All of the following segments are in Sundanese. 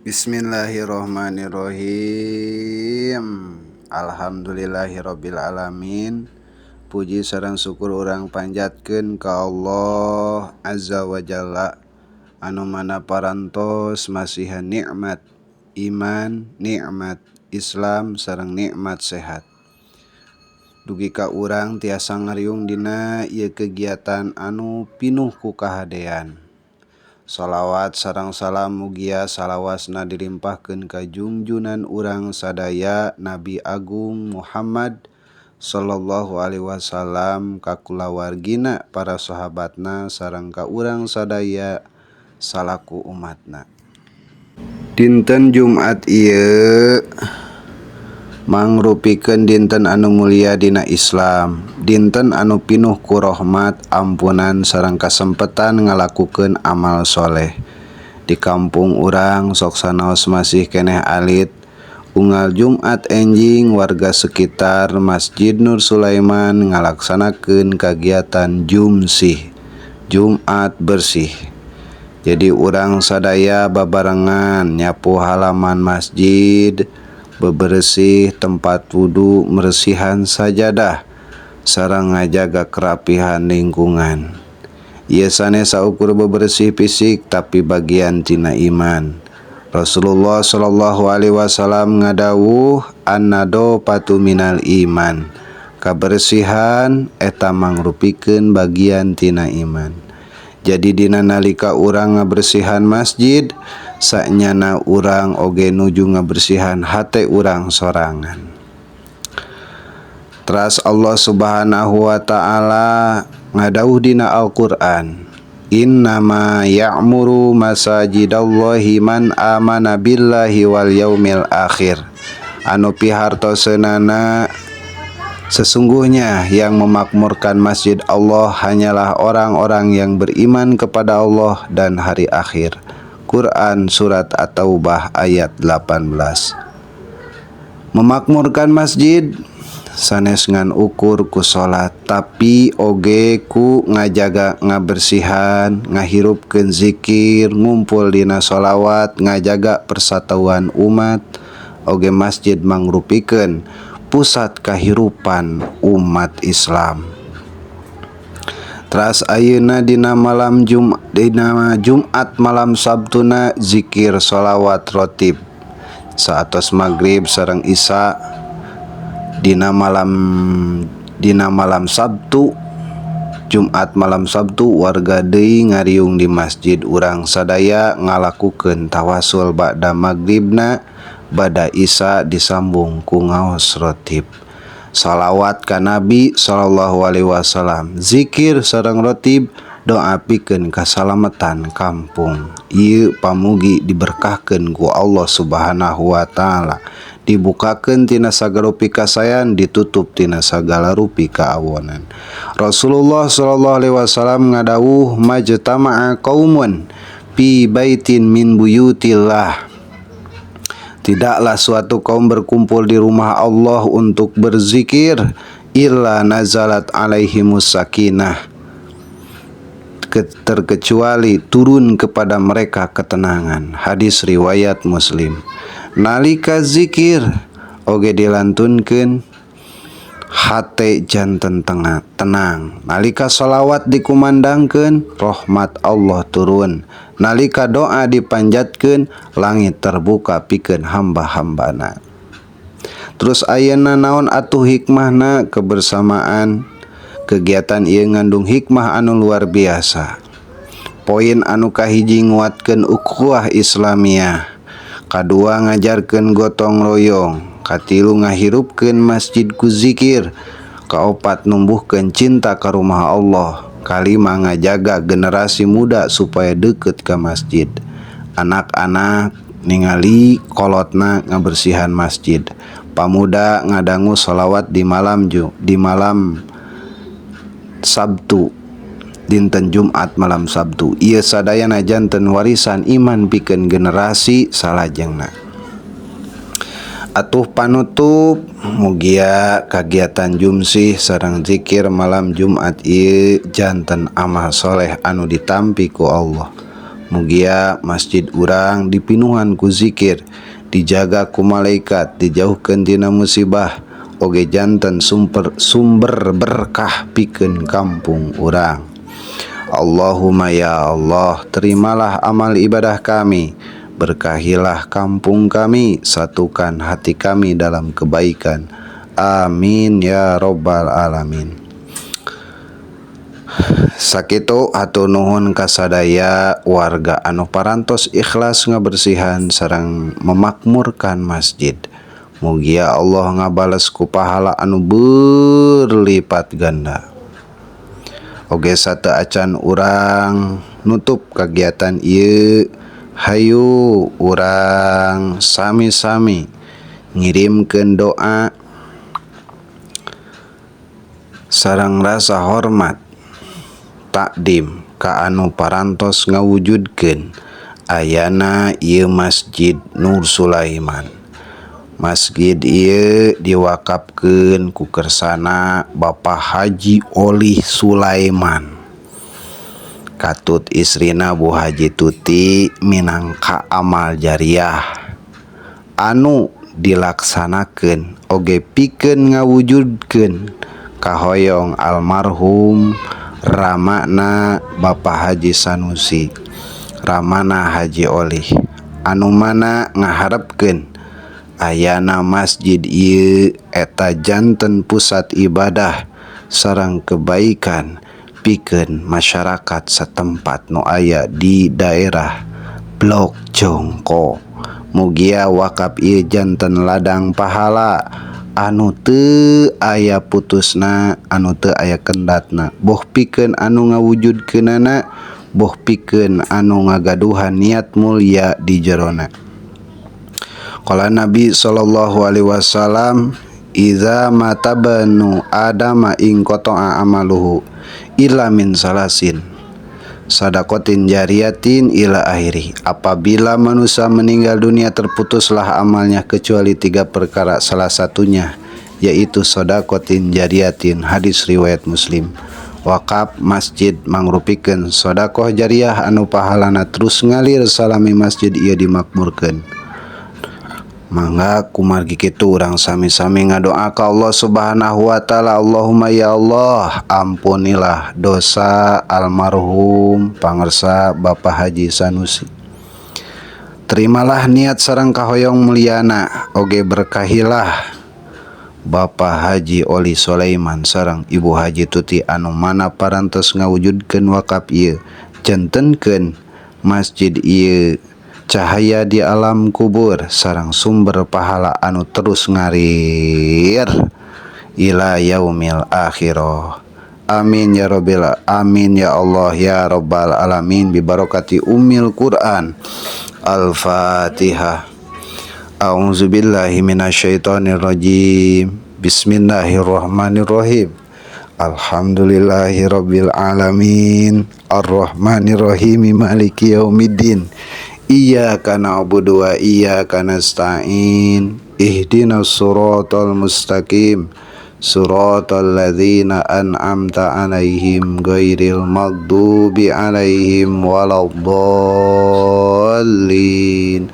Bismillahirrahmanirrahim. Alhamdulillahirabbil alamin. Puji sareng syukur urang panjatkeun ka Allah Azza wa Jalla anu mana parantos masihan nikmat iman, nikmat Islam sareng nikmat sehat. Dugi ka urang tiasa ngariung dina ieu kegiatan anu pinuh ku kahadean. Shalawat sareng salam mugia salawasna dilimpahkeun ka jungjunan urang sadaya Nabi Agung Muhammad sallallahu alaihi wasallam ka kulawargina, para sahabatna, sareng ka urang sadaya salaku umatna. Dinten Jumat ieu mangrupikeun dinten anu mulia dina Islam, dinten anu pinuh ku rahmat, ampunan, sareng kasempetan ngalakukeun amal soleh. Di kampung urang sok sanaos masih keneh alit, unggal Jumat enjing warga sekitar Masjid Nur Sulaiman ngalaksanakeun kagiatan Jumsih, Jumat Bersih. Jadi urang sadaya babarengan nyapu halaman masjid, bebersih tempat wudhu, meresihan sajadah, sareng ngajaga kerapihan lingkungan. Ieu sanes saukur bebersih fisik, tapi bagian tina iman. Rasulullah Shallallahu Alaihi Wasallam ngadawuh, "An-nadhofatu minal iman." Kabersihan eta mangrupikeun bagian tina iman. Jadi dina nalika urang ngabersihan masjid, sanyana urang oge nuju ngabersihan hate urang sorangan. Teras Allah Subhanahu wa Ta'ala ngadawuh dina Al-Qur'an, "Innama ya'muru masajidallahi man amana billahi wal yaumil akhir." Anu pihartoseunana, sesungguhnya yang memakmurkan masjid Allah hanyalah orang-orang yang beriman kepada Allah dan hari akhir. Quran Surat At-Taubah ayat 18. Memakmurkan masjid sanes ngan ukur ku salat, tapi oge ku ngajaga ngabersihan, ngahirupkeun zikir, ngumpul dina sholawat, ngajaga persatuan umat. Oge masjid mangrupikeun pusat kahirupan umat Islam. Teras ayeuna dina Jumat malam Sabtuna zikir, sholawat rotib saatos maghrib sareng Isya dina malam Sabtu, Jumat malam Sabtu, warga deui ngariung di masjid. Urang sadaya ngalakukeun tawasul ba'da maghribna, bada Isya disambung ku ngaos rotib, salawat ka Nabi Shallallahu Alaihi Wasallam, zikir sareng rotib, doa pikeun kasalamatan kampung. Ieu pamugi diberkahkeun ku Allah Subhanahu wa Ta'ala, dibukakeun tina sagala rupi kasaean, ditutup tina sagala rupi kaawonan. Rasulullah Shallallahu Alaihi Wasallam ngadawuh, "Majtama'a qaumun fi baitin min buyutillah." Tidaklah suatu kaum berkumpul di rumah Allah untuk berzikir, illa nazalat alaihimus sakinah, terkecuali turun kepada mereka ketenangan. Hadis riwayat Muslim. Nalika zikir oge dilantunkeun, hate janten tengah tenang. Nalika sholawat dikumandangkeun, rahmat Allah turun. Nalika doa dipanjatkeun, langit terbuka pikeun hamba-hambana. Terus ayeuna naon atuh hikmahna kebersamaan? Kegiatan ieu ngandung hikmah anu luar biasa. Poin anu kahiji, nguatkeun ukhuwah Islamiyah, kadua ngajarkeun gotong royong, katilu ngahirupkeun masjid ku zikir, kaopat numbuhkeun cinta ka rumah Allah, kalima ngajaga generasi muda supaya deket ke masjid. Anak-anak ningali kolotna ngabersihan masjid, pamuda ngadangu sholawat di malam Sabtu, dinten Jumat malam Sabtu. Ieu sadayana janten warisan iman pikeun generasi salajengna. Atuh panutup, mugia kagiatan Jumsih sareng zikir malam Jumat ieu janten amal soleh anu ditampi ku Allah. Mugia masjid urang dipinuhan ku zikir, dijaga ku malaikat, dijauhkeun tina musibah, oge janten sumber berkah pikeun kampung urang. Allahumma ya Allah, terimalah amal ibadah kami, berkahilah kampung kami, satukan hati kami dalam kebaikan. Amin ya robbal alamin. Sakitu, hatur nuhun kasadaya warga anu parantos ikhlas ngabersihan sareng memakmurkan masjid. Mugia Allah ngabales ku pahala anu berlipat ganda. Oge, sateuacan urang nutup kegiatan ieu, hayu urang sami-sami ngirimkeun doa sareng rasa hormat takdim ka anu parantos ngawujudkeun ayana ieu Masjid Nur Sulaiman. Masjid ieu diwakafkeun ku kersana Bapak Haji Olih Sulaiman katut istrina Bu Haji Tuti, minangka amal jariah anu dilaksanakeun oge pikeun ngawujudkeun kahoyong almarhum ramana Bapak Haji Sanusi, ramana Haji Olih, anu mana ngaharepkeun ayana masjid ieu eta janten pusat ibadah sareng kebaikan pikeun masyarakat setempat nu aya di daerah Blok Jongko. Mugia wakaf ieu janten ladang pahala anu teu aya putusna, anu teu aya kendatna, boh pikeun anu ngawujudkeunana, boh pikeun anu ngagaduhan niat mulia di jerona. Qala Nabi sallallahu alaihi wasallam, "Idza mata banu adama inqata'a amaluhu illa min salasin, sadaqatin jariyatin ila akhiri." Apabila manusia meninggal dunia, terputuslah amalnya kecuali tiga perkara, salah satunya yaitu sodakotin jariyatin. Hadis riwayat Muslim. Wakaf masjid mangrupikeun sodakoh jariah anu pahalana terus ngalir salami masjid ieu dimakmurkeun. Mangga kumargi kitu urang sami-sami ngadoa ka Allah Subhanahu wa taala. Allahumma ya Allah, ampunilah dosa almarhum pangersa Bapak Haji Sanusi. Terimalah niat sareng kahoyong muliana, oge berkahilah Bapak Haji Oli Sulaiman sareng Ibu Haji Tuti anu mana parantos ngawujudkeun wakaf ieu. Jantenkeun masjid ieu cahaya di alam kubur sareng sumber pahala anu terus ngarir ila yaumil akhirah. Amin ya rabbil amin ya Allah ya rabbal alamin, bi barakati ummil Quran. Al-Fatihah. A'udzubillahi minasyaitonir rajim. Bismillahirrahmanirrahim. Alhamdulillahi rabbil alamin. Arrahmanirrahim, maliki yaumiddin. Iyyaka na'budu wa iyyaka nasta'in. Ihdinas siratal mustaqim. Siratal ladzina an'amta 'alaihim ghairil maghdubi 'alaihim waladdallin.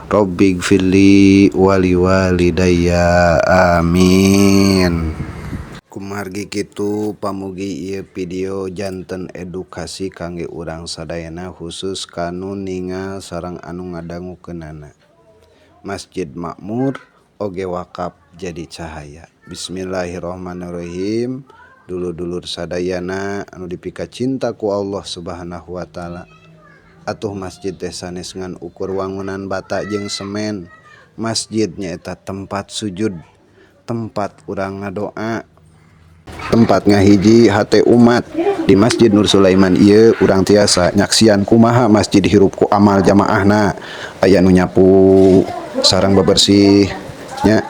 Rabbighfirli wali walidayya, amin. Kumargi kitu, pamugi ieu video janten edukasi kangge urang sadayana, khusus kanu ningal sareng anu ngadangukeunana. Masjid makmur oge wakaf jadi cahaya. Bismillahirrahmanirrahim. Dulur-dulur sadayana anu dipika cinta ku Allah Subhanahu wa taala. Atuh masjid teh sanes ngan ukur wangunan bata jeung semen. Masjid nyaeta tempat sujud, tempat urang ngadoa, tempat ngahiji hate umat. Di Masjid Nur Sulaiman ieu urang tiasa nyaksian kumaha masjid hirup ku amal jamaahna. Aya nu nyapu sareng bebersih nya,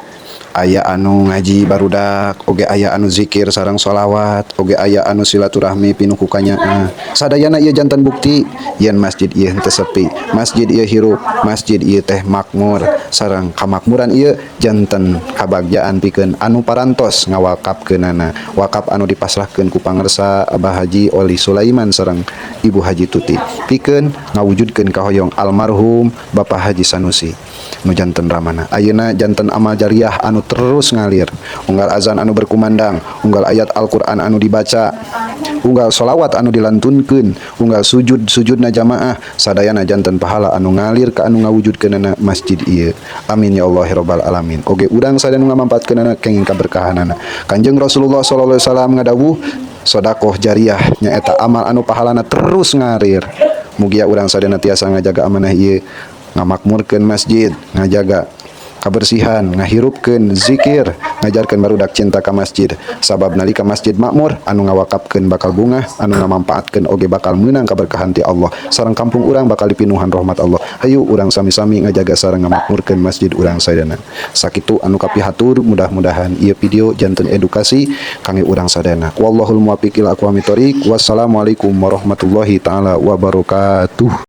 Aya anu ngaji barudak, oge aya anu zikir sareng sholawat, oge aya anu silaturahmi pinuh ku kanyaah. Sadayana ieu janten bukti yen masjid ieu henteu sepi, masjid ieu hirup, masjid ieu teh makmur. Sareng kamakmuran ieu janten kabagjaan pikeun anu parantos ngawakafkeunana, wakaf anu dipasrahkeun ku pangersa Abah Haji Oli Sulaiman sareng Ibu Haji Tuti pikeun ngawujudkeun kahoyong almarhum Bapak Haji Sanusi nu janten ramana. Ayeuna janten amal jariah anu terus ngalir, unggal azan anu berkumandang, unggal ayat Al-Qur'an anu dibaca, unggal sholawat anu dilantunkeun, unggal sujud sujudna jamaah, sadayana janten pahala anu ngalir ka anu ngawujudkeunana masjid ieu. Amin ya Allah ya rabbal alamin. Oge urang sadaya nu ngamampaatkeunana kenging kaberkahanana. Kanjeng Rasulullah sallallahu alaihi wasallam ngadawuh, sodakoh jariah nyaeta amal anu pahalana terus ngalir. Mugia urang sadayana tiasa ngajaga amanah ieu, ngamakmurkeun masjid, ngajaga kabersihan, ngahirupkeun zikir, ngajarkeun barudak cinta ka masjid. Sabab nalika masjid makmur, anu ngawakafkeun bakal bungah, anu ngamampaatkeun oge bakal meunang kaberkahan ti Allah, sareng kampung urang bakal dipinuhan rahmat Allah. Hayu urang sami-sami ngajaga sareng ngamakmurkeun masjid urang sadayana. Sakitu anu kapihatur, mudah-mudahan ieu video janten edukasi kangge urang sadayana. Wallahul muwaffiq ila aqwamit thoriq. Wassalamualaikum warahmatullahi taala wabarakatuh.